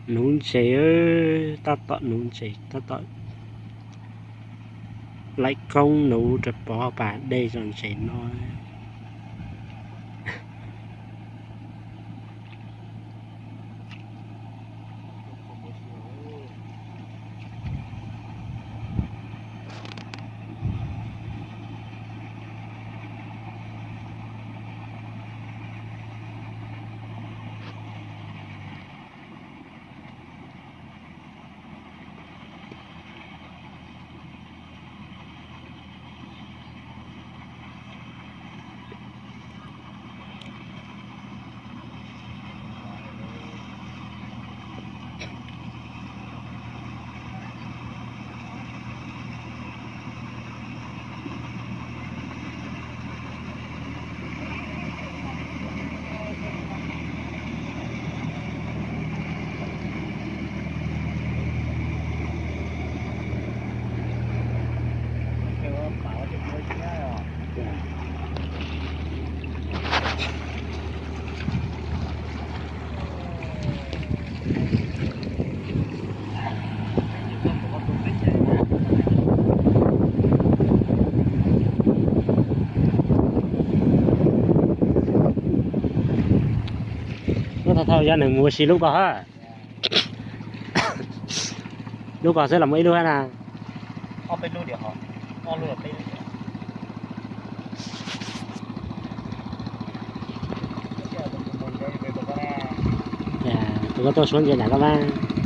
Nuv ntses, tab tom nuv ntses, tab tom laim koob nuv rau pov pas dej zog ntses no. Lub thau thau yog nws mus ua si lub ko hab. Lub ko xwb los muaj ib lub hab na. Tus koj tuaj suab ntsia nram koj mas.